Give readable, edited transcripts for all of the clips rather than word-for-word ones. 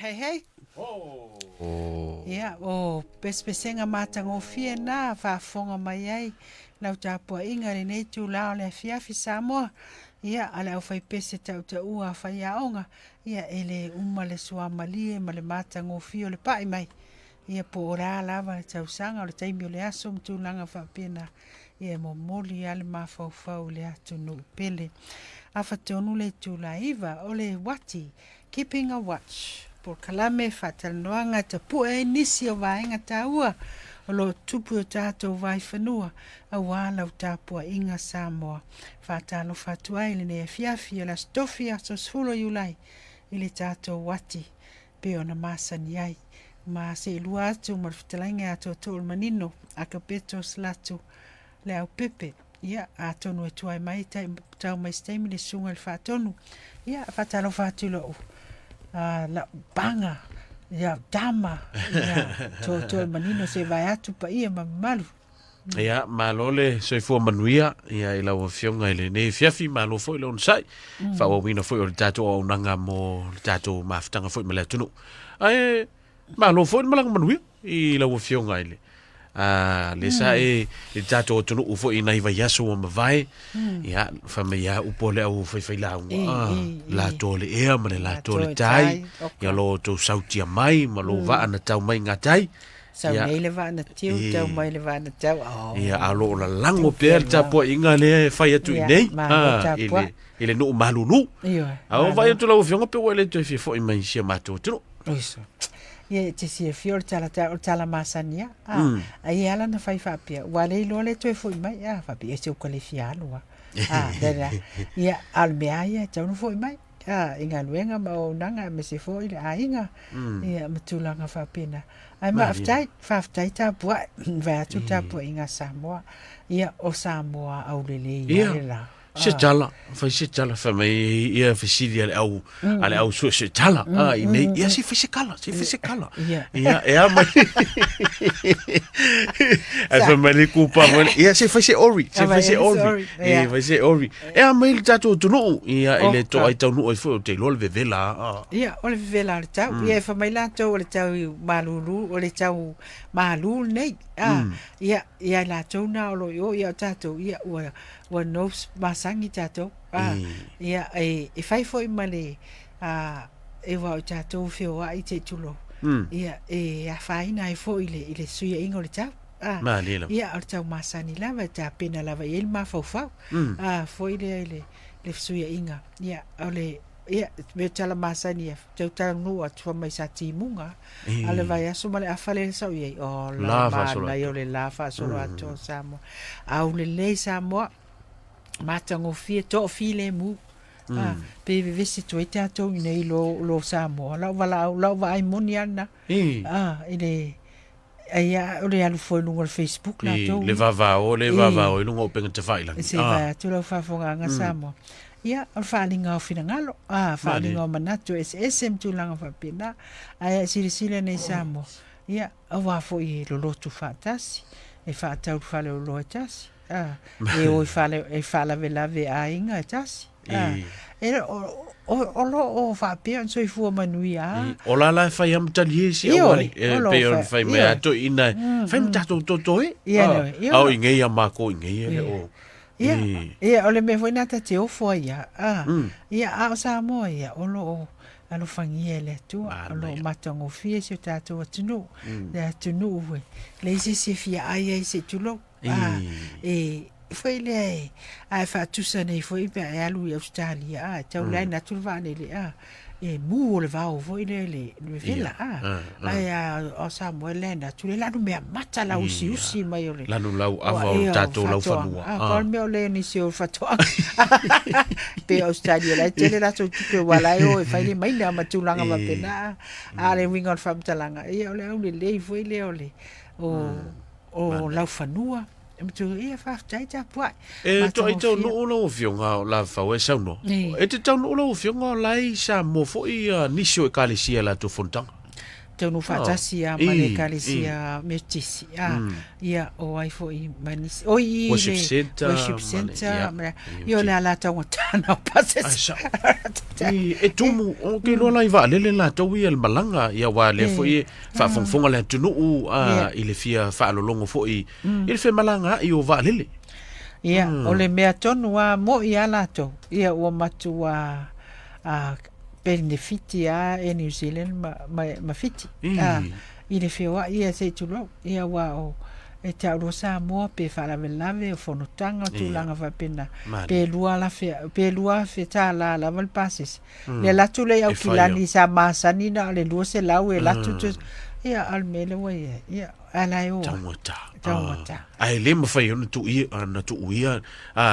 Hei hei. Ia, o pesepesega matagofie na faafofoga mai ai lau tapuaiga i lenei itula o le afiafi Samoa. Ia, a le aufaipese tautaua a faiaoga, ia e le uma le suamalie ma le matagofie o le pai mai. Ia po o le a lava le tausaga, o le taimi o le aso ma tulaga faapena, ia e momoli lava le mafaufau i le atunuu pele. Afa tonu le itula e 9, o le uati Keeping a Watch, polokalame faatalanoaga e tapue ai nisi o vaega taua o lo o tupu i o tatou vaifanua aua lau tapuaiga Samoa. Faatalofa atu ai i lenei afiafi o le Aso Tofi aso 10 o Iulai i le tatou uati pei ona masani ai. Ma seelua atu ma le fetalaiga ia Tootoolemanino Akapeto Salatu Leaupepe. Ia, atonu e tuai mai, tau mai se taimi le susuga i le Faatonu. Ia, faatalofa atu i lou, lau paga, ia tama, ia, Tootoolemanino se i vae atu paia ma mamalu. Ia, malo le soifua manuia ia i lau Afioga i lenei afiafi, malo foi le onosai, faaauauina foi o le tatou auaunaga mo le tatou mafutaga foi ma le atunuu. Ae malo foi le malaga manuia i lau Afioga i le a le sa e i le tatou atunuu foi i nai vaiaso ua mavae, ia, fai mai lava upu a le au faifailaoga, la toa le ea ma le la toa le tai, ia lo outou sautia mai ma lou vaa na tau mai gatai. Sau nei le vaa na tiu, tau mai le vaa na tau. Oh. Ia, a lo o lalago pea le tapuaiga lea e fai atu i nei, i le nuu malulu. A o vaai atu lau Afioga pe ua e le toe fia foi mai i si a matou atunuu. Oiso. Ia, e te silafia o le tala, o le tala masani lava. A, a ia ala na fai faapea, ua le iloa le toe foi mai. A, faapea, se ua le fia alu lava. A, da, da. Ia, a o le mea lava ia, e tatau ona foi mai. A, i galuega ma auaunaga aemaise foi le aiga, ia, ma tulaga faapena. Ae faafetai, faafetai tapuai, vaeatu le tapuaiga a Samoa. Ia, o Samoa aulelei lava le la. Se tala, fai se tala, fai mai ia fesili a le au, a le au suesue tala, a i nei, ia se fai se kala, se fai se kala. Ia, e a mai. Ai fai mai le kupa mai, ia se fai se ori, se fai se ori. E fai se ori. E a mai le tatou atunuu, ia i le toai taunuu ai foi ou te iloa le vevela. Ia, o le vevela o le tau. Ia, e fai mai latou o le tau malulu, o le tau malu lenei. Ia, ia latou na o lo o i o, ia o tatou, ia ua, ua nose masani tatou. Ia, e fai foi ma le, e aua o tatou feoai se i tulou. Ia, e afaina ai foi i le fesuiaiga o le tau. Ah, Malie lava. Ia, o le tau masani lava, e tapena lava i ai le mafaufau. Ah, foi lea i le, le fesuiaiga. Ia, o le, ia, mea tala masani e tau taunuu atu fai mai sa timuga. A o le vaiaso ma le afa lea sa ou i ai, oh, la, La faasolo manaia o le la faasolo atoa o Samoa. Aulelei Samoa, matagofie, toafilemu. Ah, pe vevesi atu ai tatou i nei lo, lo Samoa. Lau valaau, lau vaai moni lava lena. Ah, i le, Ai a o le alu fua i luga o le Facebook latou. I le vavao, le vavao i luga o upega tafailagi. Se vae atu lau faafofogaaga Samoa. Ia, o le faaaliga o finagalo, a, faaaliga o manatu eseese ma tulaga faapena. Ae a e silasila nei Samoa, ia, aua foi e lolotu faatasi, e faatau i le faleoloa e tasi, a, e o i fale, e faalavelave aiga e tasi. E, o lo o faapea ona soifua manuia lava. O la la e fai lava ma talie si auali. E pei ona fai mai a toeaiina, fai ma tatou toto e. A o i nei a makou i nei e le o. Ia, ia, o le mea foi lena ta te ofo ai lava. Ia, a o Samoa ia, o lo o alofagia e le Atua, o lo o matagofie si o tatou atunuu, le atunuu e leai se isi e fia ai ai se i tulou. A, e foi lea e, a e faatusa nei foi pe a e alu i Ausetalia, a, e tau laina atu le vaalele, a, e mū o le vao foi lea i le vevela, a, ae a, o Samoa e laina atu le lanu mea mata lau usiusi mai o le Lanu lau ava o le tatou laufanua. A, pau le mea o lea nisi o faatoaga. Pe Ausetalia la e tele latou tupe aua la e o e fai le maina ma tulaga faapena, a, a o le uiga o le faamatalaga, ia o le aulelei foi lea o le, o, o laufanua. E mutu, ia faafetai tapuai. E toai taunuu lau afioga o la fau e saunoa. E te taunuu lau afioga o la i Samoa foi nisi o ekalesia latou fonotaga. taunuu faatasi a ma le Ekalesia Metotisi, a, ia, o ai foi ma nisi, oi i le Worship Centre Worship ma le- Centre, ia, ma le, ia, ia, o le ala taugata na o Ai, pasese. sao. I, e tumu, o ke loa la i vaalele latou ia i le malaga, ia aua lea foi e faafogafoga le atunuu, a, i le fia faalologo foi i le femalagaai o vaalele. Ia, o le mea tonu lava, mo'i lava latou, ia ua matua a, penefiti lava e New Zealand ma, ma, ma Fiti, a, i le feoai ia se i tulou, ia aua o, e taulua Samoa pe faalavelave o fonotaga o tulaga faapena, pe lua alafe, pe $2,000 lava le pasese. Le alu atu lea i Aukilani sa masani na o le 200 e alu atu, ia a o le mea lea ua i ai, ia, ae la e o ai. Taugata. Taugata. Ae le mafai ona tuuia, ona tuuia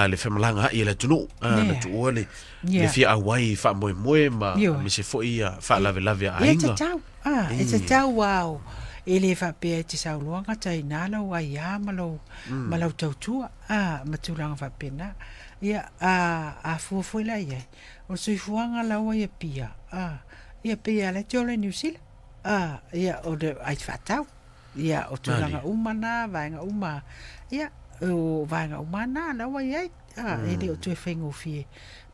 le femalagaai e le atunuu, na tuua le, le fia auai i faamoemoe ma aemaise foi ia faalavelave a Ia, e aiga. tatau, a, e tatau lava o, e le faapea e te sauloa gata i ina lau aiā ma lou, ma lau tautua, a, ma tulaga faapena. Ia, a, a fua foi la i ai, o le soifuaga la ua i Apia, a, ia pei lava o la e te ola i Niu Sila, a, ia, o le ai faatau. Ia, o tulaga uma na, vaega uma, ia, o vaega uma na, la ua i ai, a, e le o toe faigofie.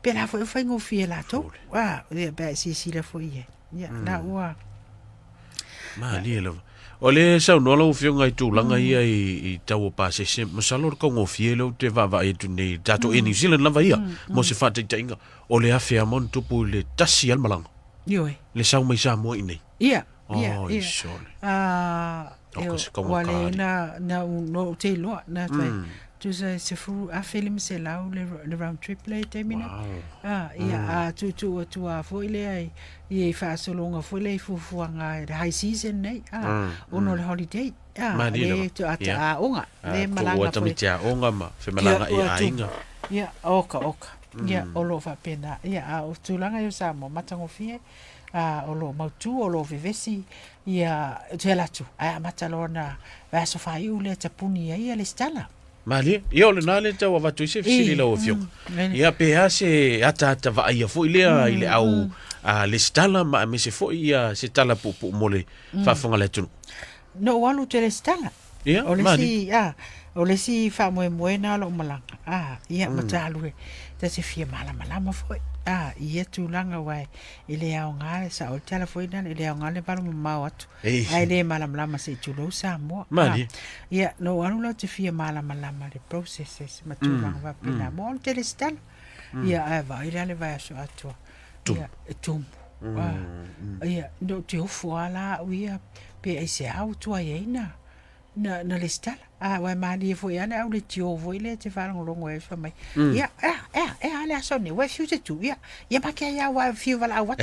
Pēlā foi o faigofie latou, a, ia, pe a e silasila foi i ai. Ia, la ua... Malie lava. O le saunoa lau Afioga i tulaga ia i tau o pasese, masalo o le taugofie lea ou te vaavaai atu nei, tatou Air New Zealand lava ia, mo se faataitaiga, o le afe lava ma ona tupu i le tasi lava le malaga. Ioe. Le sau mai Samoa i inei. Ia, ia, Oi, ia. sole. Ah, O e, ka se kaunga ua le kāri. na, na u, no u te iloa, na tai, tusa e 1500 le, le round trip le i taimi nei. Wow. Ah, ia, a tuutuu atu lava foi lea i, i i faasologa foi lea i fuafuaga i le high season nei, ah, ona o le holiday, ah, Malie le lava. to ata Ia. aoga, Ah, le tuua malaga foi. tamaiti aoga ma femalagaai Ia, ua aiga. Ia, oka, oka. Ia, o lo o faapena. Ia, a o tulaga ia o Samoa, matagofie, ā, o lo o mautū, o lo o vevesi ia te ala atu, ae amata loa ona vaiaso faaiu lea e tapuni ai ia lesitala. Malie, ia o lena lea tau avatu ai se fesili lau afioga. Ia pe a se ataata vaaia foi lea i le au lesitala ma aemaise foi ia se tala puupuu mo le faafofoga a le atunuu. Na ou alu te lesitala. Ia, O le malie. isi, a, o le isi faamoemoe na o lou malaga, a, ia, ma ta alu e ta te fia malamalama foi, a, i ia tulaga aua e le aoga, e sao ai le tala foi lea, e le aoga le valo mamao atu, ae le malamalama se i tulou Samoa. Malie. Ia, na ou alu la ou te fia malamalama i le processes ma tulaga faapena, mo alu te lesitala. Ia, ae vaai la le vaiaso atoa. Tumu. Ia, e tumu. A, ia, na ou te ofo lava la au ia, pe aisea ua tuai ai na, na, na lesitala. A, aua e malie foi lava le au leitio foi lea e te faalogologo ai fai mai, ia, ea, ea, ea a le aso nei, ua e fiu te tu, ia, ia make ai lava ua e fiu valaau atu.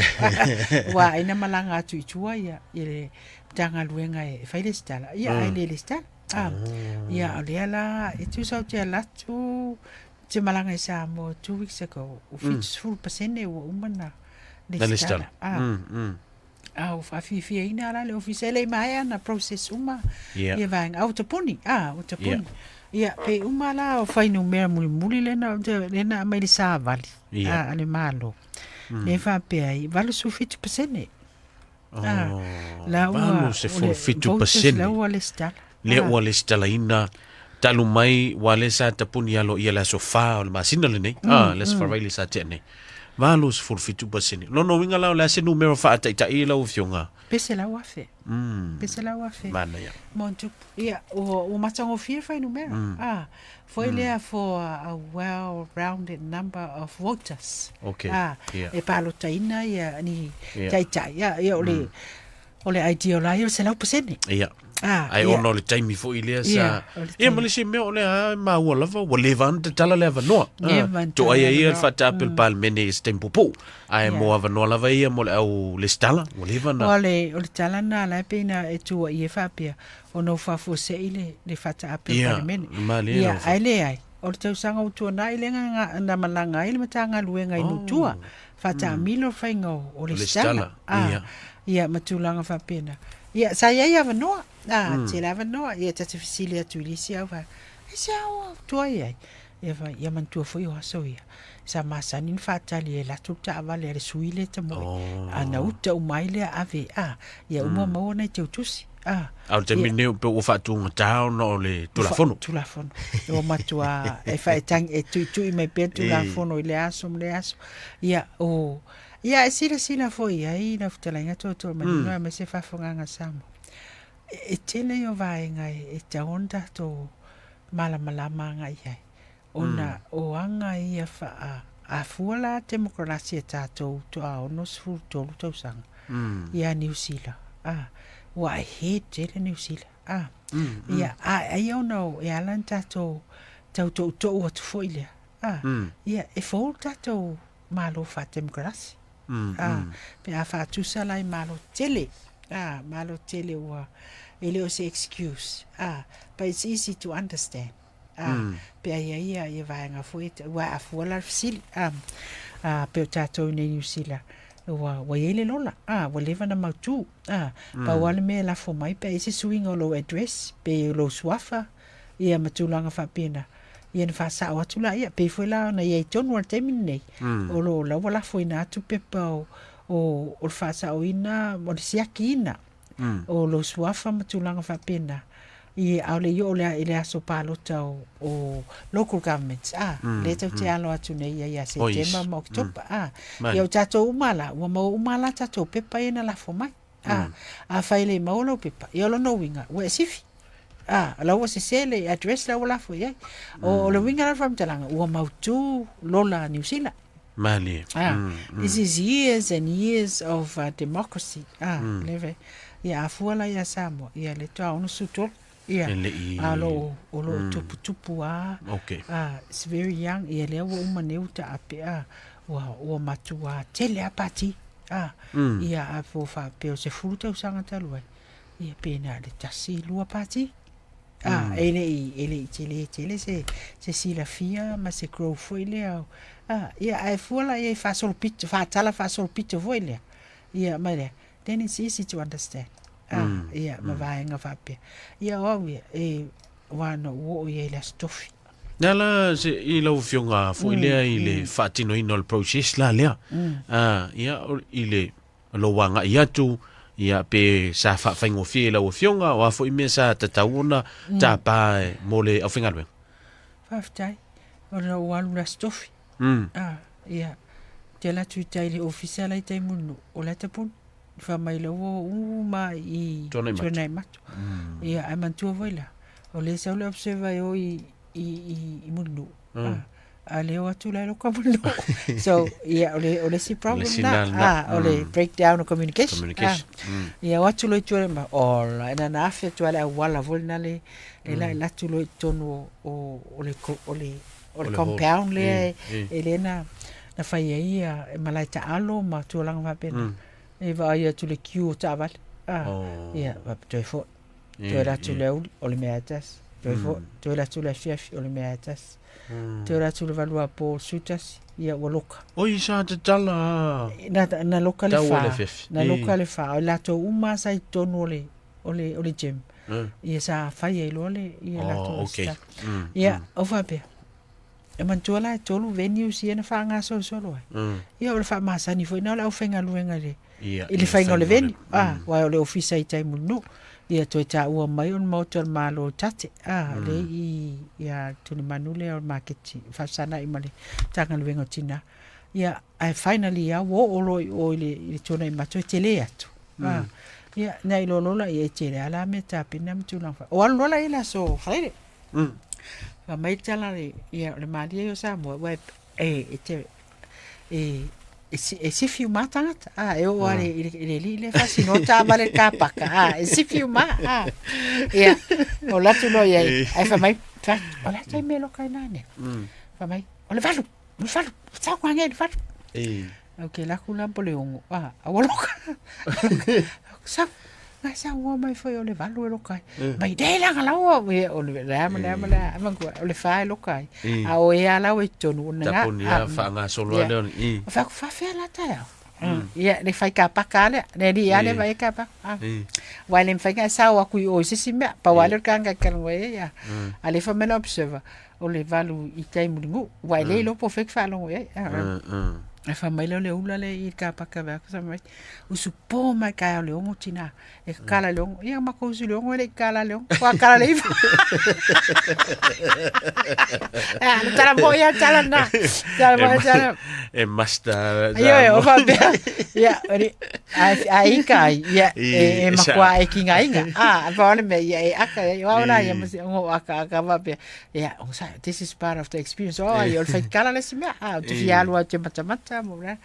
Aua ai na malaga atu i tua ia, i le Matagaluega e fai lesitala, ia, ae le lesitala. A, ia, o lea la, e tusa ou te alu atu, te malaga i Samoa 2 weeks ago, ua 70% ua uma na Na lesitala. lesitala. A, a ua faafiafiaina la le ofisa, e le i maea na process uma ia vaega. A ua tapuni, a, ua tapuni. Ia, pe uma la o fuainumera mulimuli lea na, lea na aumai i le savali a, a le Malo. Lea e faapea ai, 87%. A, la ua, o le 87 voters pasene. la ua lesitala. Lea A, ua lesitalaina talu mai ua lea sa tapuni alo ia le aso 4 o le masina lenei. Ah, le aso Faraile sa tea nei. 87%. Lona uiga la o le a se numera faataitai lau afioga? Pe 100,000. Pe 100,000. Manaia. Ma ona tupu. Ia, ua, ua matagofie le fuainumera. A, foi lea for a well-rounded number of voters. A, e palotaina ia ni taitai. Ia, ia o le, o le idea o la ia o le 100%. Ia. A, Ae ia. ona o le taimi foi lea sa... Ia, o le Ia, ma taimi. le isi mea o lea lava e maua lava, ua leva ona tatala le avanoa. Leva ona Toai tatala ai ia le avanoa. faataape o le Palemene i se taimi puupuu. Ae mo avanoa lava ia mo le au lesitala, ua leva ona... O le, o le tala lena la e pei na e tuuaia e faapea, ona ua faafuasei le, le faataape o le Ia, Palemene. malie Ia, lau ae leai, o le tausaga ua tuanai lea na, na malaga ai le Matagaluega i Nutua, faataamilo le faiga o, o lesitala. Lesitala, A, ia. ia, ma tulaga faapena. Ia, sa i ai avanoa, a, tele avanoa, ia, ta te fesili atu i le isi au vaega, aisea ua tuai ai? Ia, fai, ia manatua foi o aso ia. Sa masani ona faatali e alu atu le taavale a le sui lea tamoe ana uta uma ai lea ave a ia uma maua nai teutusi a. A o le taimi lenei pei ua faatugata ona o le Tulafono. Tulafono. Ua matua e faetangi e tuitui mai pea Tulafono i lea aso ma lea aso. Ia o ia e silasila foi i ai lau fetalaiga Tootoomanino aemaise faafofogaaga a Samoa. E tele ia o vaega e tatau ona tatou malamalama agai i ai. Ona o aga ia faa afua la temokarasi a tatou toa 63 tausaga ia Niu Sila a ua ahead tele Niu Sila a ia a ai ona o e ala ona tatou tau toutou atu foi lea a ia e fou le tatou Malo faatemokarasi a pe a faatusa la i Malo tele a Malo tele ua e le o se excuse a but it's easy to understand a pe a i ai ia, ia vaega foi e ua afua la le fesili a a pe o tatou i nei Niu Sila ua ua i ai le lola a ua leva na mautu a pau lava le mea e lafo mai pe a i ai se suiga o lou address pe o lou suafa ia ma tulaga faapena ia na faasao atu laia e pei foi la ona i ai tonu lava i le taimi lenei o lo o la ua lafoina atu pepa o o o le faasaoina o le siakiina o lou suafa ma tulaga faapena i ʻaʻole i oo i le aso palota o, o local governments a lea tatou te alo atu nei ia ia Setema ma Oketopa a ia o tatou uma la ua maua uma la tatou pepa ia na lafo mai a afai e le i maua lou pepa ia o lona uiga ua e sifi a la ua sese le address la ua lafo i ai o le uiga la o le faamatalaga ua mautu lola a Niu Sila. Malie. Ah, this is years and years of democracy. Ah, leve. Ia a fua la ia Samoa, ia le toa ono su tolu. Ia, E le i- a lo o lo mm. tupu tupu a. Okay. Ah, it's very young. Ia lea ua uma nei ua taape a. Ua, ua matua tele a pati. Ah, ia a po faapea o 10 tausaga talu ai. Ia pe na le tasi lua pati. A, e le i, e le i tele tele se, se silafia ma se growth foi lea o, a, ia, ae fua la i ai faasolopito, faatala faasolopito foi lea, ia, ma lea, then it's easy to understand, a, ia, ma vaega faapea. Ia, o au ia, e, aua na ou oo i ai i le Aso Tofi. Lea la se, i lau Afioga foi lea i le faatinoina o le process la lea, a, ia, o, i le, lou agai atu, ia, pe sa faafaigofie i lau Afioga, o a foi mea sa tatau ona tapa mo le aufaigaluega? Faafetai. Ona ou alu i le Aso Tofi. Ah, ia. Ou te alu atu i tai i le ofisa la i tai Mulinuu, o la e tapuni. Fai mai la ua uma i Tuanaimato. Ia, ae manatua foi la, o lea e sau le observer e o i i Mulinuu. Ah, a le o atu la e loka Mulinuu. So, ia, o le, o le isi problem na, ah, o le breakdown o communication. Communication. Ah, ia, o atu loa i tua ma, ola, e nana afe atu a le auala foi lena le, le la e latu loa i totonu o, o, o le, o le, o le compound lea e, e lea na, na fai ai ia, e malae taalo ma tulaga faapena. E vaai atu le queue o taavale. Ah, ia, toe foi. Toe alu atu i le aoauli, o le mea e tasi. Toe foi, toe alu atu i le afiafi, o le mea e tasi. Toe alu atu i le valu apo o le 11, ia ua loka. Oi, sa tatala a. Na, na loka le fa. Na loka le fa. O latou uma sa i totonu o le, o le, o le gym. Ia sa fai ai loa le, ia latou. Oh, okay. Ia, o faapea. E manatua la e tolu venues ia na faagasolosolo ai. Ia o le faamasani foi na o le aufaigaluega i le, Ia, i le faiga o le venue. Ah, aua o le ofisa i tai Mulinuu. Ia toe taua mai o le Maota o le Malo o Tate. Ah, lea i, ia Tulimanu lea o le maketi faafesagai ma le Matagaluega o Tina. Ia, ae finally lava ua oo loa i o i le, i le Tuanaimato e tele atu. Ah, ia, na iloa loa laia e tele lava la mea tapena ma tulaga faa-. O alu loa laia i le aso Faraire. Fai mai le tala a le, ia o le malie ia o Samoa, aua e, e te, e, e sifi uma lava tagata, a, e oo lava i le, i le alii lea e faasinoa taavale i le car paka, a, e sifi uma lava, a. Ia, o alu atu loa i ai, ae fai mai, fai atu, o le a le taimi e loka ai nanei? Fai mai, o le 8, o le 8, sau anei i le 8. Ok, alu atu la po o le 6, a, a ua loka. Sau, na saunoa mai foi o le 8 e loka ai. Mai, le leaga la ua, ia, o le a ma le a ma le a, ai manatua, o le 4 e loka ai. A o e a la ua i totonu, o lena, Tapuni a, faagasolo a lea ona, i. O fai atu, faafefea la taeao? Ia, le fai car paka lava lea, le alii lava lea e vaai ai car paka. Aua e le mafai ona e sao atu i o i se isi mea, pau lava lea o le tagata e talanoa i ai, a o lea e fai mai le observer, o le 8 i tai Mulinuu, ua e le iloa po o fea e te faalogo i ai. Ae fai mai lea o le ula lea i le kapaka vaeatu fai mai, usu po mai taeao i le 6 tina, e tatala i le 6. Ia matou usu i le 6 e le i tatala le 6, faatoa tatala i le 9. Ah, le tala moi a tala na. Tala moi a tala. E master. Ioe, o faapea. Ia, ori, a, a ika ai, ia, e, e makua e kinga inga. Ah, pa ole me, ia, e aka, ia, o la, ia, masi, o aka, aka, faapea. Ia, o sa, this is part of the experience. Oh, ia, o le whaikala le si mea. Ah, o te fia alu au te matamata, mo la.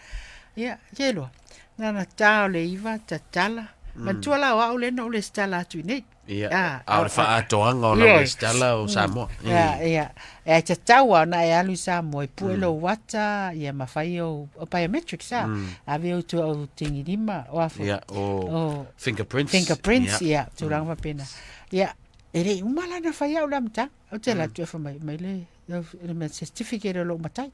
Ia, te loa. Nana tā o le iwa, tatala. Matua la o au le no le stala atu i nei. Ia, a o le faaatoaga o lau resitala o Samoa. Ia, ia. E tatau lava ona e alu i Samoa e pue lou ata, ia ma fai ou biometrics a. Ave ou tua ou tigilima, o a foi? Ia, o fingerprints. Fingerprints, ia, tulaga faapena. Ia, e le i uma la ona fai au le amataga. Ou te alu atu e fai mai, mai le, le mea certificate o lou matai.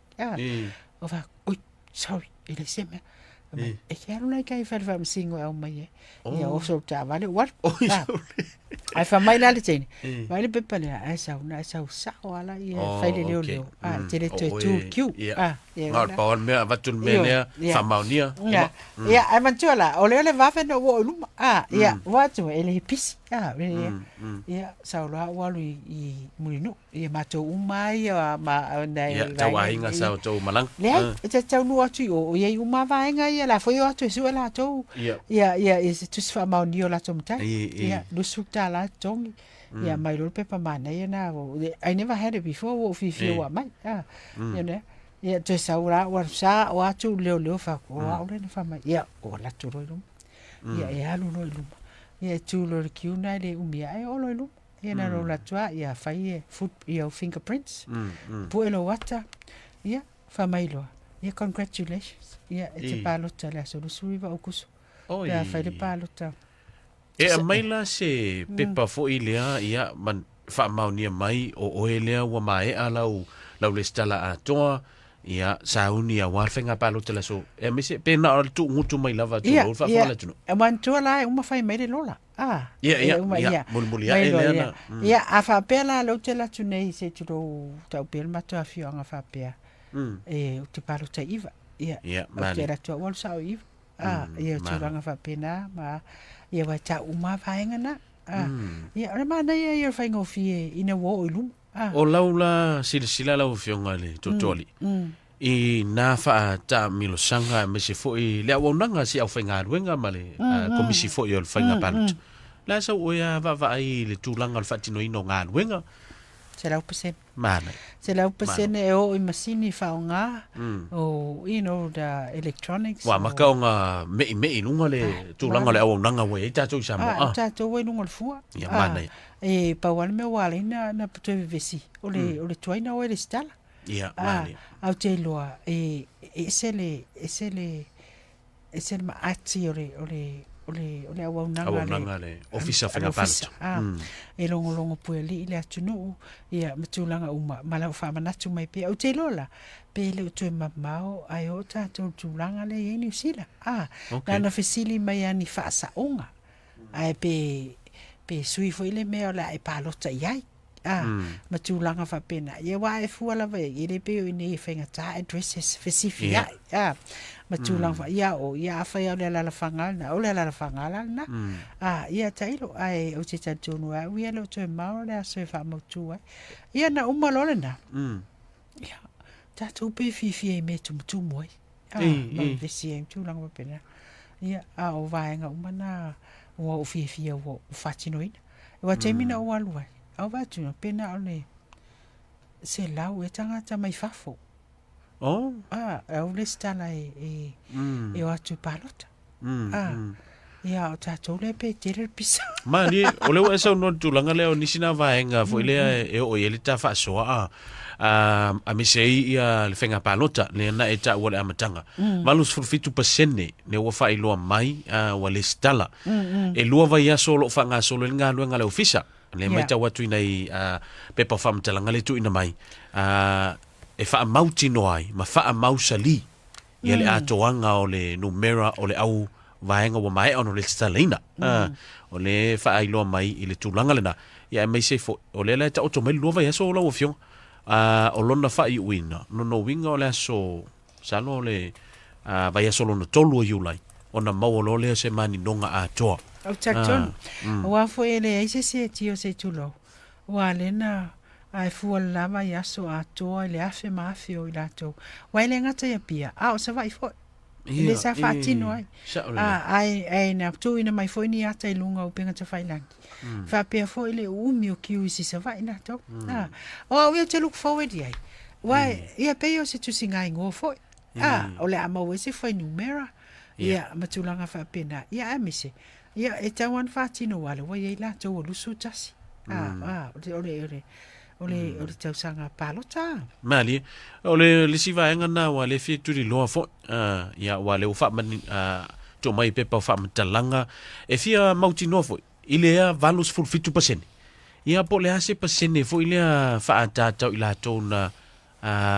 Ou fai atu, oi, sorry, e leai se mea. Fai mai, E te alu la i tai fale faamasino e aumai ai. Ia oso le taavale ou alu. Ah. Ae fai mai la le teine, vaai le pepa lea, ae sau na, ae sau sao lava laia e fai le leoleo. Ah, e te le toe tu i le queue. Ah, ia Na o le pau lava le mea, avatu le mea lea, faamaonia. Ia, ia, ae manatua la, o lea o le vave ona ou oo i luma. Ah, ia, ua atu e le pisi. Ah, ia, ia, sau loa ou alu i Mulinuu. Ia matou uma ai ia ma nai Ia, tau aiga sa outou malaga. Leai, e te taunuu atu i o, o i ai uma vaega ia, la foi o atu e sue latou. Ia. Ia, ia, ia se tusi faamaonia o latou matai. Ia, $20 e totogi. Ia, aumai loa le pepa manaia na. I never had it before, ua ou fiafia ua aumai. Ah, ia nea. Ia, toe sau la, ua sa o atu i leoleo fai atu, o au lea na fai mai. Ia, ua alu atu loa i luma. Ia, e alu loa i luma. Ia, e tu loa i le queue na e le umi ae oo loa i luma. Ia na lou alu atu lava, ia fai e foot, ia ou fingerprints, pue lou ata, ia fai mai loa, ia congratulations, ia e te palota i le aso 29 Aokuso, pe a fai le palota. E aumai la se pepa foi lea, ia, ma faamaonia mai o oe lea ua maea lau, lau lesitala atoa, ia, sauni aua le faiga palota i le aso, e aumai se, pe na o le tuugutu mai lava tulou le faafofoga a le atunuu. Ia, manatua la e uma fai mai le lola. Ah, Ia, ia, e uma, ia, ia. mulimuli Mai ae loa, lea ia. na. Ia, a faapea la lea ou te alu atu nei se i tulou tau pea le matou afioaga faapea, e, ou te palota i 9. Ia, Ia, ou te male. alu atu au alu sao i 9. Ah, ia, Malo. tulaga faapena, ma, ia, ua tau uma lava vaega na. Ah, ia, o le manaia ia o le faigofie ina ua oo i luma. Ah. O lau la silasila lau Afioga i le Totoalii, i nā faataamilosaga aemaise foi le auaunaga a si aufaigaluega ma le Komisi foi o le Faiga Palota. O le a sau oe a vaavaai i le tulaga o le faatinoina o galuega? 100%. Manaia. 100% e oo i masini faaaoga, o, you know, the electronics. Ua amata ona meimei i luga le tulaga o le auaunaga ua i ai tatou i Samoa. A, o tatou ua i luga o le fua. Ia, manaia. E pau lava le mea ua ala ai ona toe vevesi, o le tuai ona o e resitala. Ia, Ah, manaia. a ou te iloa, e, e ese le, ese le, ese le maati o le, o le, o le, o le auaunaga a le, Auaunaga a le Ofisa o a le Faiga Ofisa. Palota. Ah, e logologo puealii le atunuu, ia, ma tulaga uma, ma lau faamanatu mai pea. Ou te iloa la, pe le o toe mamao ae oo tatou i le tulaga lea e i ai Niu Sila. Ah, Okay. na ona fesili mai lava ni faasaoga, ae pe, pe sui foi le mea o le a e palota i ai. A, ma tulaga faapena. Ia aua e fua lava i ai, e le pei o i inei e faigata addresses fesifiai, a, ma tulaga fa, ia o, ia afai lava o le alalafaga lena, o le alalafaga la lena. A, ia tailo, ae ou te talitonu lava au ia e le o toe mao le aso e faamautu ai. Ia na uma loa lena, ia, tatou pe fiafia i mea e tumutumu ai. A, ma vevesi ai ma tulaga faapena. Ia, a o vaega uma na ua ou fiafia ua ou faatinoina. Aua taimi na ou alu ai, a ou vaai atu, pe na o le 100 ea tagata mai fafo. Oh. A, au le isi tala e, e, e o atu i palota. A, ia, o tatou lea pe tele le pisa. Malie, o lea ua e saunoa i le tulaga lea o nisi na vaega foi lea e oo i ai le ta faasoa a, a, aemaise ai ia le faiga palota lea na e taua i le amataga. 87% lea ua faailoa mai a, ua lesitala. E lua vaiaso o lo o faagasolo ai le galuega a le ofisa. Lea e matau atu i nai a, pepa o faamatalaga lea e tuuina mai, a, e faamautinoa ai ma faamausali ia le atoaga o le numera o le au vaega ua maea ona lesitalaina. O lea e faailoa mai i le tulaga lena, ia aemaise foi, o lea la e taoto mai le lua vaiaso lau Afioga. O lona faaiuina, lona uiga o le aso, masalo o le vaiaso lona tolu o Iulai, ona maua loa lea o se maninoga atoa. Ou te talitonu, aua foi e leai se isi e tio se i tulou, ua lea na ae fua le la vaiaso atoa i le afe ma afe o i latou, aua e le gata i Apia, a o Savaii foi. E le sa faatino ai. Ae, ae na tuuina mai foi ni ata i luga o upega tafailagi. Faapea foi le uumi o kiuis i Savaii latou. O au ia ou te look forward i ai. Aua, ia pei o se tusiga igoa foi. O le a maua ai se fuainumera, ia, ma tulaga faapena. Ia, aemaise, ia, e tatau lava ona faatino aua o lea ua i ai latou ua 21. O le, o le, o le, o le tausaga palota. Malie. O le isi vaega lena ua le fia tuliloa foi. Ia, ua lea ua faamani, tuu mai i pepa o faamatalaga. E fia mautinoa foi, i lea 87%. Ia, po o le a se pasene foi lea faaataata o i latou na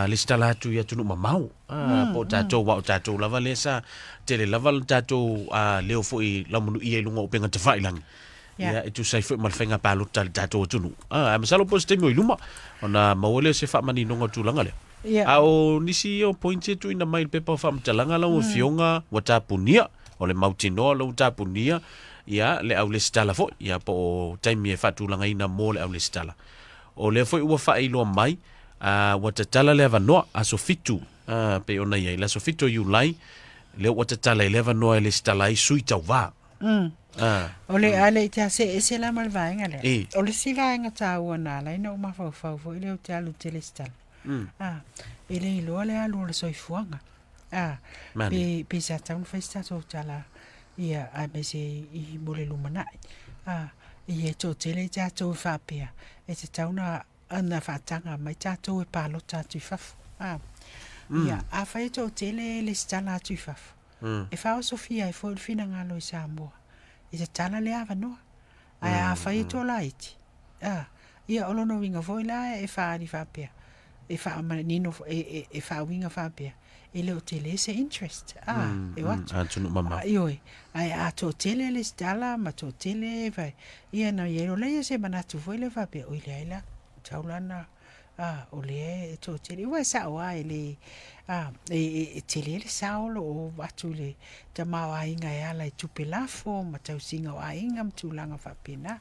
lesitala atu i atunuu mamao. Po o tatou, aua o tatou lava lea sa tele lava le tatou leo foi i laumanuia i luga o upega tafailagi. Ia, e tusa ai foi ma le faiga palota a le tatou atunuu. Ae masalo po o se taimi o i luma ona maua lea o se faamaninoga o le tulaga lea. A o nisi ia o points e tuuina mai i le pepa o faamatalaga lau Afioga ua tapunia, o le mautinoa o lea ua tapunia ia le au lesitala foi, ia po o taimi e faatulagaina mo le au lesitala. O lea foi ua faailoa mai, ua tatala le avanoa aso 7, pei ona i ai, le aso 7 o Iulai, lea ua tatala ai le avanoa e lesitala ai sui tauva. O le a le i ta see ese la ma le vaega lea. O le isi vaega taua na ala ai ona ou mafaufau foi lea ou te alu ou te lesitala. E le iloa le alu o le soifuaga. Pe, pe sa tatau ona fai se tatou tala ia aemaise i mo le lumanai. Ia e toatele i tatou e faapea e tatau ona ona faataga mai tatou e palota atu i fafo. Ia, afai e toatele e lesitala atu i fafo, e faaosofia ai foi le finagalo i Samoa e tatala le avanoa. Ae afai e toalaiti, ia o lona uiga foi la e faaali faapea, e faamanino, e faauiga faapea, e le o tele se interest, e o atu. Atunuu mamao. Ioe, ae a toatele lesitala ma toatele, ia ona i ai loa lea o se manatu foi lea faapea, oi leai la, tatau la ona o lea e toatele. Aua e sao lava e le, e tele le sao o lo o avatu i le tamaoaiga e ala i tupe lafo ma tausiga o aiga ma tulaga faapena.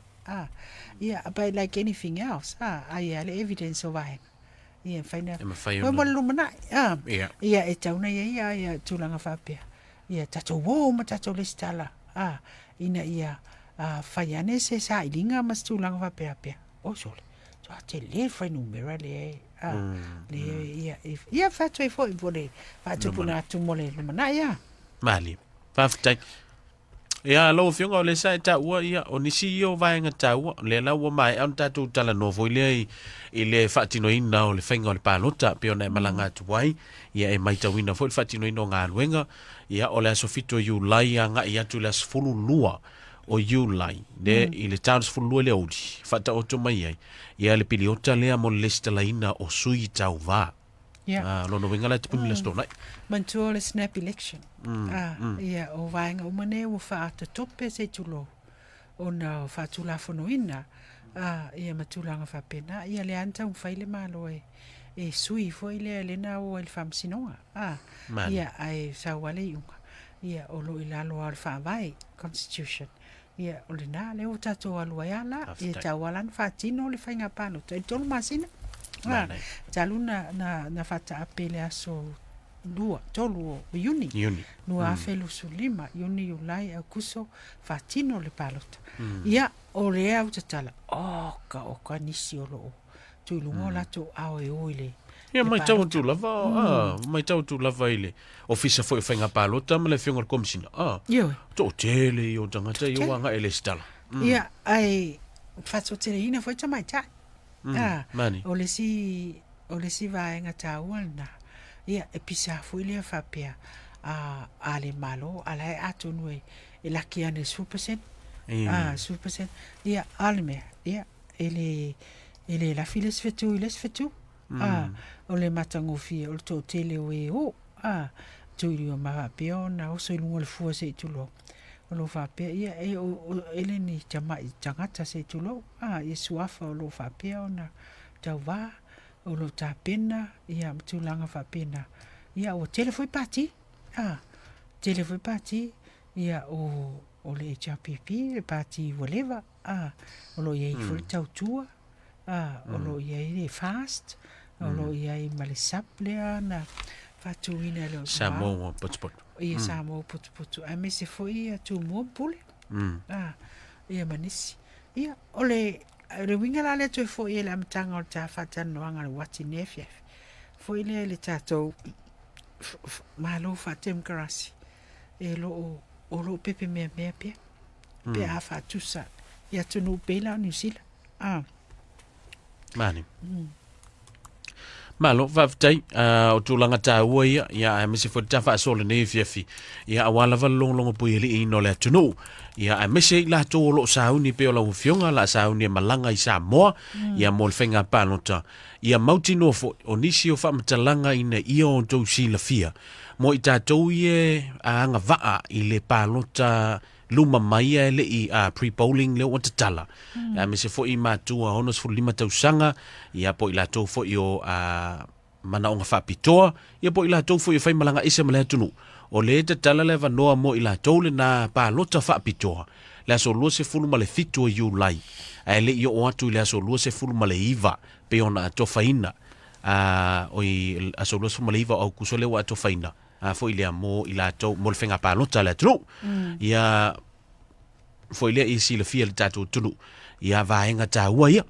Ia, but like anything else, aia lava le evidence o vaega. Ia, e mafai ona, E mafai ona. Mo le lumanai, ia, e tatau ona i ai ia tulaga faapea. Ia tatou o ma tatou lesitala, ina ia fai ane se sailiga ma se tulaga faapea, pea. Oi sole, toa tele le fuainumera lea e, lea ia, ia fai atu ai foi mo le faatupuna atu mo le lumanai, a. Malie. Faafetai. Ia, lau Afioga, o lea sa e taua, ia, o nisi ia o vaega taua, o lea la ua maea ona tatou talanoa foi lea i, i le faatinoina o le faiga o le palota, pei ona e malaga atu ai, ia e maitauina foi le faatinoina o galuega, ia, o le aso 7 o Iulai agai atu i le aso 12 o Iulai, le, i le ta o le 12 i le aoauli, faataoto mai ai, ia, le piliota lea mo le lesitalaina o sui tauva. Yeah. Ah, lona uiga la e tapuni le aso Toonai. Manatua o le snap election. Ah, ia, o vaega uma nei ua faaatotope se i tulou, ona o faatulafonoina, ah, ia ma tulaga faapena. Ia lea lava na taumafai le Malo e, e sui foi lea, lea na o ai i le Faamasinoga. Ah, Mani. ia, ae sau lava le iuga, ia, o lo o i lalo lava o le Faavae, Constitution. Ia, o lena, lea ua tatou alu ai lava la. Ia, tau lava la ona faatino le faiga palota i le 3 masina. Manaia. Talu na, na, na faataape i le aso 2, 3 o Iuni. Iuni. 2025, Iuni, Iulai, Aukuso, faatino le palota. Ia, o lea ua tatala, oka, oka nisi o lo o tuu i luga o latou ao e o i le Ia, matau atu lava, ah, matau atu lava i le Ofisa foi o Faiga Palota ma le Afioga i le Komisina, ah, Ioe. toatele ia o tagata ia ua agai i lesitala. Ia, ae faatoateleina foi tamaitai. Ah, Mani. o le isi, o le isi vaega taua lena. Ia, e pisa foi lea faapea, a, a le Malo, a la e atonu e, e laki ane i le 10%. Ah, 10%. Ia, a le mea, ia, e le, e le lafi le isi fetu i le isi fetu. Ā, o le matagofie o le toatele o e o, ā, tuiliua ma faapea ona oso i luga o le fua se i tulou. O lo o faapea, ia, e, o, o, e le ni tamai tagata se i tulou, ā, ia suafa o lo o faapea ona tauvā. o lo o tapena ia ma tulaga faapena. Ia ua tele foi pati, a, tele foi pati, ia o, o le HRPP, le pati ua leva, a, o lo o i ai foi le Tautua, a, o lo o i ai le FAST, o lo o i ai ma le SUP lea na faatuina e le Samoa Potupotu. Ia Samoa Potupotu, aemaise foi ia Tumua ma Pule, a, ia ma nisi. Ia, o le, le uiga la lea toe foi i le amataga o le ta faatalanoaga o le uati nei afiafi, foi lea i le tatou Malo faatemokarasi e lo o, o lo o pepe meamea pea, pe a faatusa i atunuu pei la o Niu Sila. Ah. Mani. Malo, faafetai. O tulaga taua ia, ia aemaise foi le ta faasoa lenei afiafi. Ia aua lava le logologo puialiiina o le atunuu. Ia aemaise i latou o lo o sauni pei o lau Afioga, o le a sauni e malaga i Samoa, ia mo le faiga palota. Ia mautinoa foi, o nisi o faamatalaga ina ia outou silafia, mo i tatou ia e agavaa i le palota luma mai ae le i pre-polling lea ua tatala. Aemaise foi i matua 65 tausaga, ia po o i latou foi o manaoga faapitoa, ia po o i latou foi e fai malaga ese ma le atunuu. O lea e tatala le avanoa mo i latou lena palota faapitoa le aso 27 o Iulai, ae le i oo atu i le aso 29 pei ona atofaina, oi, aso 29 o Aukuso lea ua atofaina, a foi lea mo i latou, mo le faiga palota a le atunuu. Ia foi lea i silafia le tatou atunuu, ia vaega taua ia.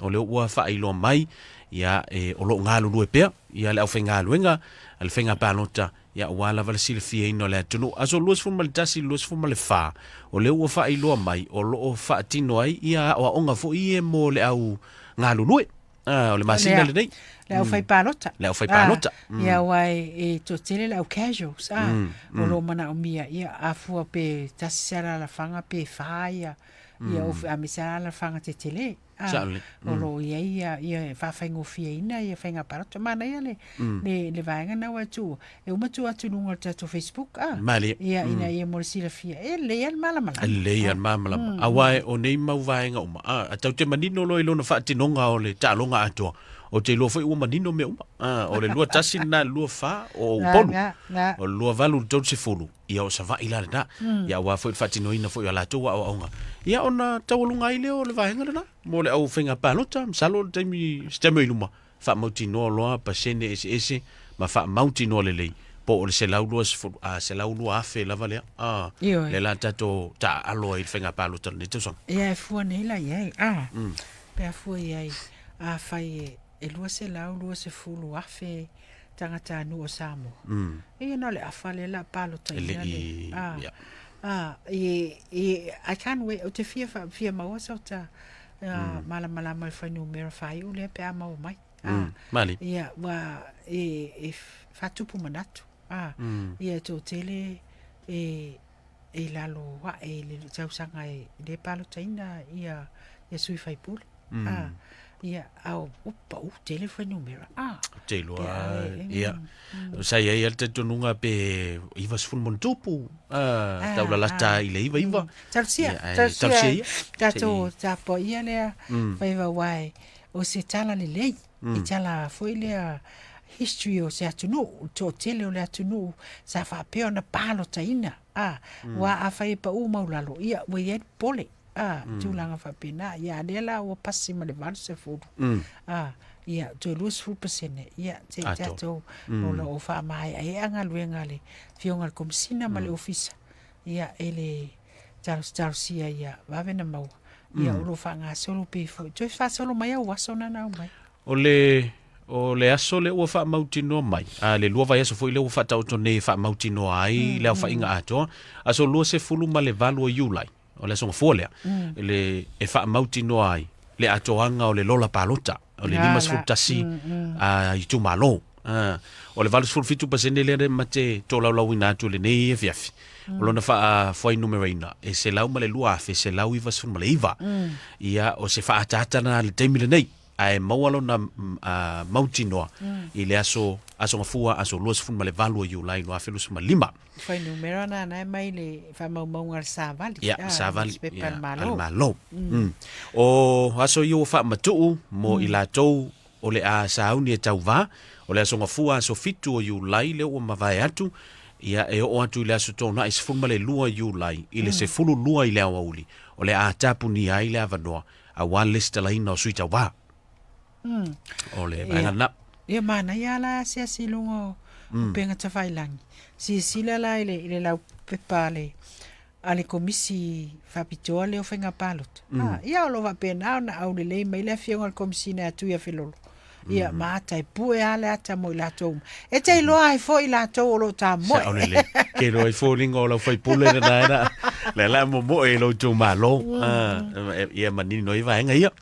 O lea ua faailoa mai, ia, e, o lo o galulue pea, ia le aufaigaluega a le faiga palota, ia aua lava le silafiaina o le atunuu. Aso 21 24, o lea ua faailoa mai, o lo o faatino ai ia aoaoga foi ia mo le au galulue. Ah, o le masina lenei. Le au fai palota. Le au fai palota. Ah, ia aua e toatele le au casuals. Ah, o lo o manaomia, ia, a fua pe tasi se alaalafaga pe fa ia, ia, aemaise lava alaalafaga tetele. Ah, Saole. o lo o i ai ia, ia e faafaigofieina ia faiga palota. Manaia le, le, le vaega lena ua e tuua. E uma tuu atu i luga o le tatou Facebook, ah. Malie. Ia, ina ia mo le silafia. E lelei lava le malamalama. E lelei lava le malamalama. Aua o nei mau vaega uma, ah, tatou te manino loa i lona faatinoga o le taaloga atoa, ou te iloa foi ua manino mea uma. Ah, o le 21 lena i le 24 o Upolu. Na, na. O le 28 i le 30, ia o Savaii la lena. Ia aua foi le faatinoina foi o a latou aoaoga. Ia ona taualuga ai lea o le vaega lena mo le au faiga palota, masalo o le taimi, se taimi o i luma, faamautinoa loa pasene eseese ma faamautinoa lelei po o le 120, a, 102,000 lava lea, a, Ioe. lea la tatou taaalo ai i le faiga palota o lenei tausaga. Ia e fua nei la i ai, a, pe a fua i ai, afai e, e 220,000 tagatanuu o Samoa, ia na o le afa lea la palotaina E le le, i, a, ia. a, i, i, I can't wait, ou te fia, fia maua sota, malamalama i le fuainumera faaiu lea pe a maua mai. Mm, mali. Ia, ua e, e faatupu manatu. Ah, Ia e toatele e, e lalo ae i le tausaga e le palotaina ia, ia sui faipule. Ah, ia, a o, o pau tele fuainumera. Ah, Ou te iloa, pe a e, ia. Sa i ai lava le talitonuga pe 90 ma ona tupu, taulalata i le 99. Talosia, Ia, ae talosia, talosia ia. Tatou tapuaia lea faiva aua e, o se tala lelei, e tala foi lea history o se atunuu, o le toatele o le atunuu sa faapea ona palotaina, a, aua afai e pau maulalo, ia ua i ai le popole, a, tulaga faapena. Ia, a lea la ua pasi ma le 80, a, ia, toe 20%, ia, se i tatou, o lo o faamaeaea galuega a le Afioga i le Komesina ma le Ofisa, ia, e le talositalosia ia vave ona maua, ia, o lo o faagasolo pei foi, toe faasolo mai au aso na na aumai. O le, o le aso lea ua faamautinoa mai, a le lua vaiaso foi lea ua faataoto nei e faamautinoa ai le aofaiga atoa, aso 28 o Iulai, o le aso Gafua lea, le, e faamautinoa ai le atoaga o le lola palota, o le 51 a itumalo. O le 87% lea ma te tolaulauina atu i lenei afiafi, o lona faafuainumeraina e 102,199. Ia, o se faaataata lena i le taimi lenei, ae maua lona mautinoa i le aso, aso Gafua, aso 28 o Iulai 2025. Fuainumera na na e mai le faamaumauga a le Savali. Ia, Savali, Newspaper ia, a le a le Malo. O aso ia ua faamatuu mo i latou o le a sauni e tauvā. O le Aso Gafua aso 7 o Iulai lea ua mavae atu, ia e oo atu i le Aso Toonai 12 Iulai i le 12 i le aoauli, o le a tapunia ai le avanoa aua le lesitalaina o sui tauvā. O le vaega lena. Ia manaia la asiasi i luga o upega tafailagi. Silasila la i le, i le laupepa a le, a le Komisi Faapitoa lea o Faiga Palota. Ah, ia o lo o faapena ona aulelei mai le afioga i le Komisina ia Tuiafelolo. Ia ma ata e pue lava le ata mo i latou uma. E te iloa ai foi i latou o lo o tamoe. Sao lelei. Ke iloa ai foliga o lau faipule lena e na, lea la momoe i lou itumalo. Ah, ia manino ai vaega ia.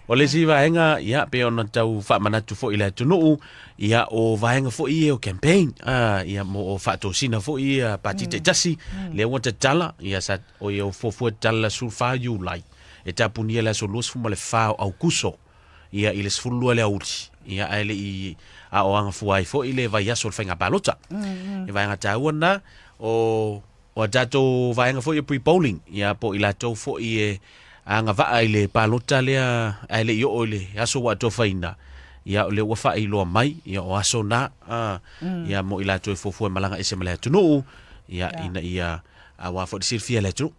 O le isi vaega, ia, pei ona tau faamanatu foi i le atunuu, ia, o vaega foi ia o campaign, ah, ia, mo o faatosina foi ia pati taitasi, lea ua tatala, ia, sa, o ia o fuafua tatala le 14 Iulai, e tapunia le aso 24 o Aukuso, ia, i le 12 i le aoauli, ia, ae le i aoagafua ai foi le vaiaso o le faiga palota. E vaega taua lena, o O a tatou vaega foi o pre-polling, ia po o i latou foi e agavaa i le palota lea ae le i oo i le aso ua atofaina, ia o lea ua faailoa mai, ia o aso na, a, ia mo i latou e fuafua e malaga ese ma le atunuu, ia ina ia aua foi le silafia e le atunuu.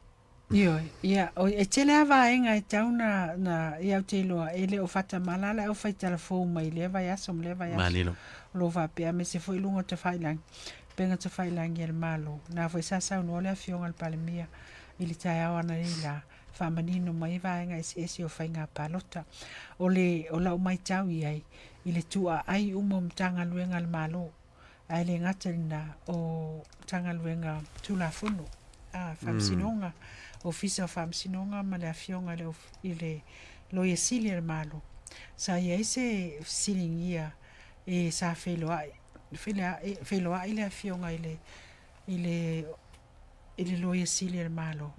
Ioe, ia, o, e tele lava vaega e tatau na, na, ia ou te iloa, e le o faatamala le aufai talafou mai lea vaiaso ma lea vaiaso. Manino. O lo o faapea, aemaise foi luga o tafailagi. Upega Tafailagi a le Malo. Na foi sa saunoa le Afioga i le Palemia i le taeao analeila, faamanino mai vaega eseese o faiga palota. O le o lau maitau i ai i le tuaai uma o Matagaluega a le Malo, ae le gata i lena o Matagaluega Tulafono, a, Faamasinoga, Ofisa o Faamasinoga ma le Afioga i le, i le Loia Sili a le Malo. Sa i ai se fesiligia e sa feiloai feiloai le afioga i le i le i le Loia Sili a le Malo,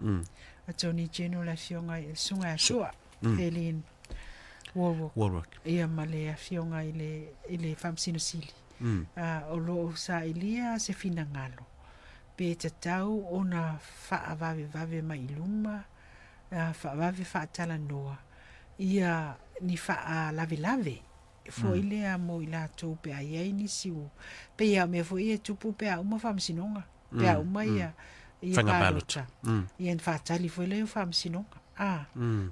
Attorney General le afioga i le Susuga ia Sua, Helene Wallwork. Wallwork. Ia ma le afioga i le i le Faamasino Sili. O lo o sailia se finagalo pe tatau ona faavavevave mai i luma, faavave faatalanoa ia ni faalavelave foi lea mo i latou pe a i ai nisi ua pei lava o mea foi ia e tupu pe a uma faamasinoga, pe a uma ia ia Faiga palota. Ia ona faatali foi lea o faamasinoga. A,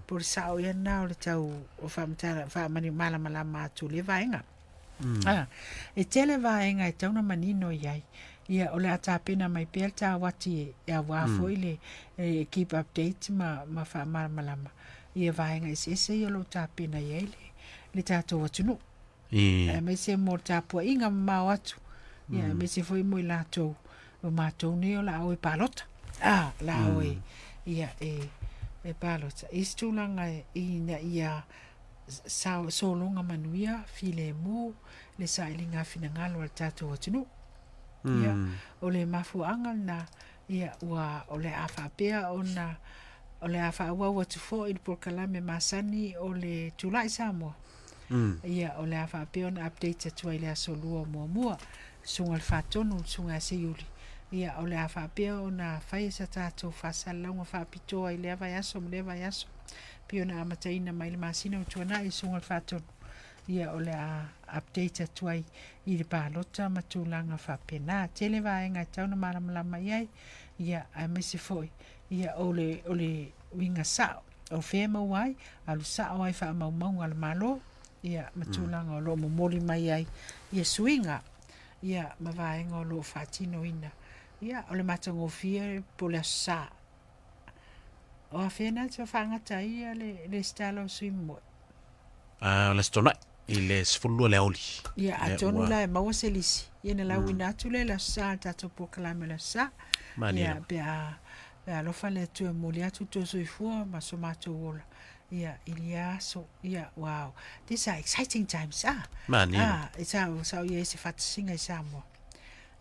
po o le sao ea lena o le tau o faamatala faamalamalama atu o lea vaega. A, e tele vaega e tatau ona manino i ai. Ia o le a tapena mai pea le tauati e aua foi le e keep update ma ma faamalamalama ia vaega eseese ia o lo o tapena i ai le le tatou atunuu. Aemaise mo le tapuaiga mamao atu, ia aemaise foi mo i latou o matou nei o le a o e palota. A, o le a o e, ia, e, e palota. I se tulaga ina ia sao, sologa manuia, filemu le sailiga finagalo a le tatou atunuu. Ia, o le mafuaaga lena, Ia, ua, o le a faapea ona, o le a faaauau atu foi le polokalame masani o le Tulai Samoa. Ia, o le a faapea ona update atu ai i le aso Lua muamua, Susuga i le Faatonu, le Susuga ia Seiuli. Ia, o le a faapea ona fai sa tatou faasalalauga faapitoa i lea vaiaso ma lea vaiaso, pei ona amataina mai le masina ua tuanai, Susuga i le Faatonu. Ia, o le a update atu ai i le palota ma tulaga faapena. Tele vaega e tatau ona malamalama i ai, ia, aemaise foi ia, o le, o le uiga sao o fea e maua ai, alu sao ai faamaumauga a le Malo, ia, ma tulaga o lo o momoli mai ai ia suiga, ia, ma vaega o lo o faatinoina. Ia, o le matagofie po o le Aso Sa. O afea na te faagata ai ia le resitala o sui momoe? O le Aso Toonai i le 12 o le aoauli. Ia, atonu la e maua se lisi, ia ona lauina atu lea i le Aso Sa, le tatou polokalame o le Aso Sa. Malie. Ia, pe a, pe a alofa le Atua e momoli atu lo outou soifua ma so matou ola, ia, i ia aso, ia, wow, these are exciting times, ah. Malie. Ah, e sa, sa o i ai se faatasiga i Samoa.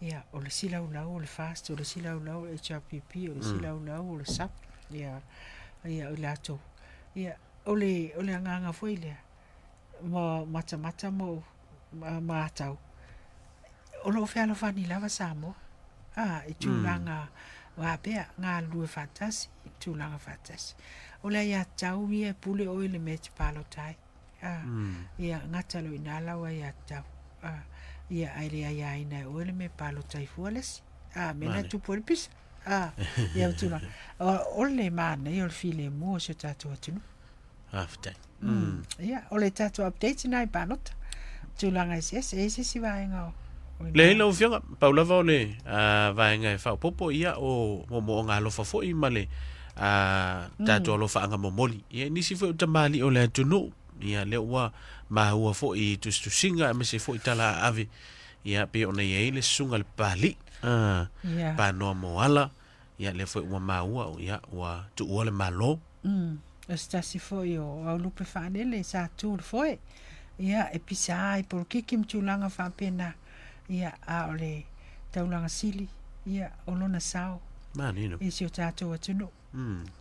Ia, o le isi laulau o le FAST, o le isi laulau o le HRPP, o le isi laulau o le SUP, ia, ia, o i latou. Ia, o le, o le agaga foi lea, ma matamata ma ou, ma, matau, o lo o fealofani lava Samoa, a, i tulaga faapea, galulue faatasi, tulaga faatasi. O le aiatatau ia e pule oe i le mea e te palota ai. A, ia, gata loa i ina lau aiatatau. A, ia, ae le aiaina e oe le mea e palota ai fua le isi. A, mea lena e tupu ai le pisa. A, ia ma tulaga. O le manaia o le filemu o si o tatou atunuu. Faafetai. Ia, o le tatou update lena i palota. Tulaga eseese, e i ai se isi vaega o Leai lau Afioga, pau lava o le vaega e faaopoopo, ia o moomooga alofa foi ma le tatou alofaaga momoli. Ia i nisi foi o tamalii o le atunuu, ia lea ua maua foi i tusitusiga aemaise foi tala aave, ia pei ona i ai le susuga i le Papalii, Panoa Moala, ia lea foi ua maua, ia ua tuua le Malo. O se tasi foi o aulupe faalele sa tu le foe, ia e pisa lava i polokiki ma tulaga faapena, ia a o le taulaga sili, ia o lona sao Manino. i si o tatou atunuu.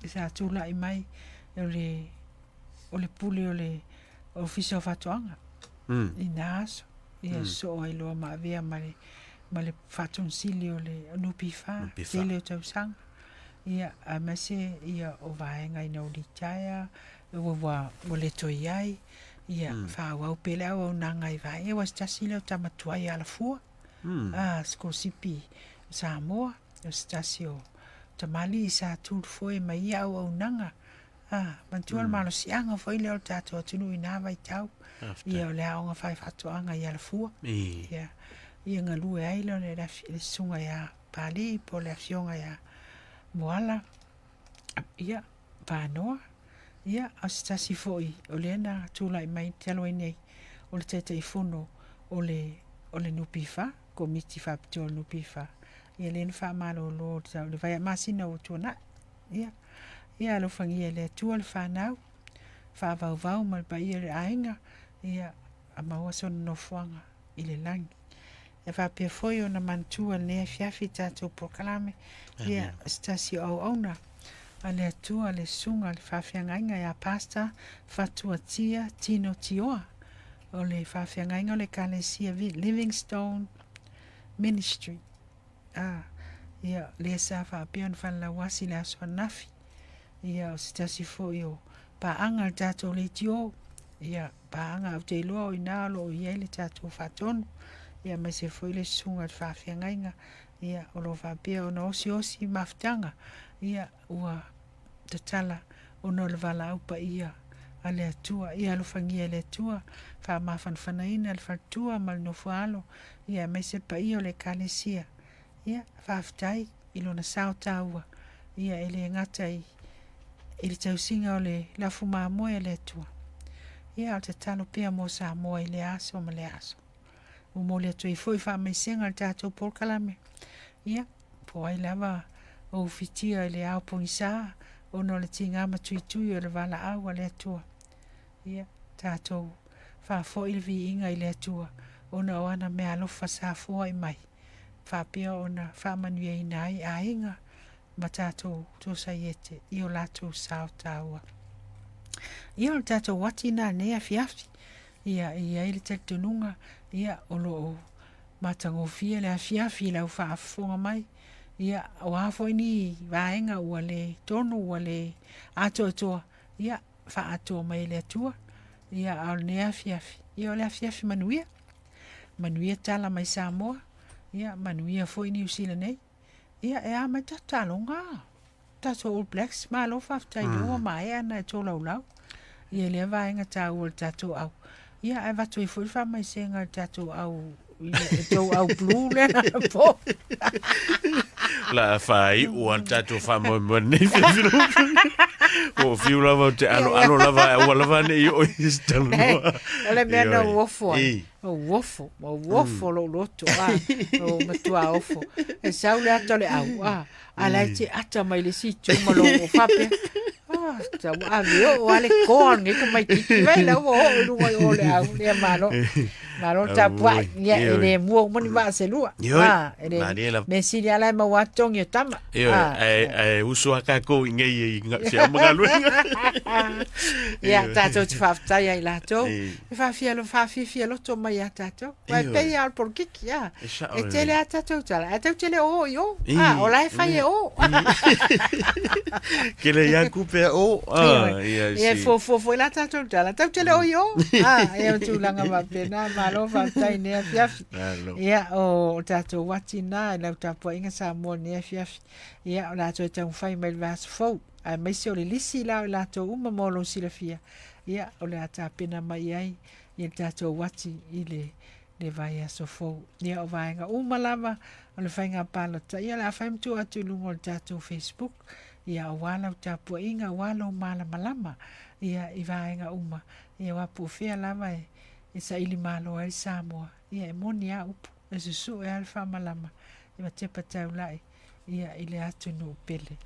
Sa tulai mai o le o le pule o le Ofisa o Faatoaga i na aso, ia sosoo ai loa ma avea ma le ma le Faatonu Sili o le NPF, tele o tausaga. Ia, aemaise ia o vaega ina ua litaea, ua ua le toe i ai, ia faaauau pea le auaunaga i vaega ia, aua o se tasi lea o tama tuai alafua, a, sikolasipi o Samoa, o se tasi o tamalii sa tu i le foe ma ia auaunaga, a, manatua le malosiaga foi lea o le tatou atunuu i na vaitau, ia o le aoga fai faatoaga i Alafua, ia, ia galue ai lea o le susuga ia Papalii po o le Afioga ia Moala, ia, Panoa, ia, a o se tasi foi o lea na tulai mai talu ai nei, o le Taitaifono o le, o le NPF, Komiti Faapitoa o le NPF, ia lea na faamalolo i le vaiaso masina ua tuanai. Ia, ia alofagia e le Atua le fanau, faavauvau ma le paia o le aiga, ia, a maua sona nofoaga i le lagi. E faapea foi ona manatua i lenei afiafi i tatou polokalame, ia, se tasi o auauna a le Atua, le Susuga i le Faafeagaiga ia Pastor Fatuatia Tino Tioa, o le Faafeagaiga o le Ekalesia Livingstone Ministry. A, ia, lea sa faapea ona falelauasi i le aso ananafi, ia, o se tasi foi o paaga a le tatou leitio, ia, paaga ou te iloa o i ina o lo o i ai le tatou faatonu, ia, aemaise foi le susuga i le faafeagaiga, ia, o lo o faapea ona osiosi mafutaga, ia, ua tatala ona o le valaau paia a le Atua. Ia alofagia e le Atua, faamafanafanaina le faletua ma le nofoaalo, ia aemaise le paia o le Ekalesia. Ia, faafetai i lona sao taua, ia e le gata i, i le tausiga o le lafu mamoe a le Atua. Ia, a o le tatalo pea mo Samoa i lea aso ma lea aso. Momoli atu ai foi faamaisega i le tatou polokalame. Ia, po o ai lava o ufitia i le ao pogisa ona o le tiga matuitui o le valaau a le Atua. Ia, tatou faafoi le viiga i le Atua ona o ana meaalofa sa foai mai, faapea ona faamanuiaina ai aiga ma tatou sosaiete i o latou sao taua. Ia, o le tatou ati lena i lenei afiafi. Ia, e i ai le talitonuga, ia, o lo o matagofie le afiafi i lau faafofoga mai. Ia, o a foi ni vaega ua le tonu, ua le atoatoa, ia, faaatoa mai e le Atua. Ia, a o lenei afiafi, ia, o le afiafi manuia. Manuia tala mai Samoa, ia, manuia foi Niu Sila nei. Ia, e a mai tatou taaloga? Tatou All Blacks, malo faafetai lea ua maea ona e tolaulau ia lea vaega taua o le tatou au. Ia, ae avatu ai foi le faamaisega i le tatou au, i le tou au blue lea po. La faaiu a le tatou faamoemoe nei Ua fiu lava ou te aloalo lava ae aua lava ne i oo i se talanoa. O le mea na ou ofo ai. Ou ofo, ou ofo lou loto, a, ou matua ofo. E sau le ata o le au, a, a la e te ata mai le isi itu ma lou o faapea, ah, ta ua ave oo a le koa o lenei tamaitiiti, vai la ua oo i luga i o le au, lea malo. Malo le tapuai. Ia, e le mua uma ni vaa se lua. Ioe, Ah, e le malie lava. mea sili lava la e maua atu togi o tama. Ioe, Ah, ae, ae usu lava tatou i nei i feau ma galuega. Ia, Ioe. tatou te faafetai ai latou. Ii. E faafia, faafiafia loto mai ia tatou. Uae Ioe. pei lava o le polokiki, ah. E sao E lelei. tele a tatou tala, ae tatou te le o i o. Ii, Ah, o la e fai e ia. o. Ke le ia kupe o. Ah, ia, Ia, e si. fuafua foi la tatou tala, tatou te le o i o. Ah, ia o tulaga faapena, malo faafetai i lenei afiafi. Malo. Ia, o tatou uati na i lau tapuaiga Samoa i lenei afiafi. Ia, o le a toe taumafai mai le vaiaso fou, aemaise o le lisi la o i latou uma mo lou silafia. Ia, o le a tapena mai i ai ia le tatou uati i le le vaiaso fou. Ia, o vaega uma lava o le faiga palota, ia o le a fai ma tuu atu i luga o le tatou Facebook, ia aua lau tapuaiga, aua lou malamalama, ia i vaega uma, ia aua po o fea lava e, e saili malo ai le Samoa, ia e moni lava upu, e susue lava le faamalama, ia ma tepa taulai, ia i le atunuu pele.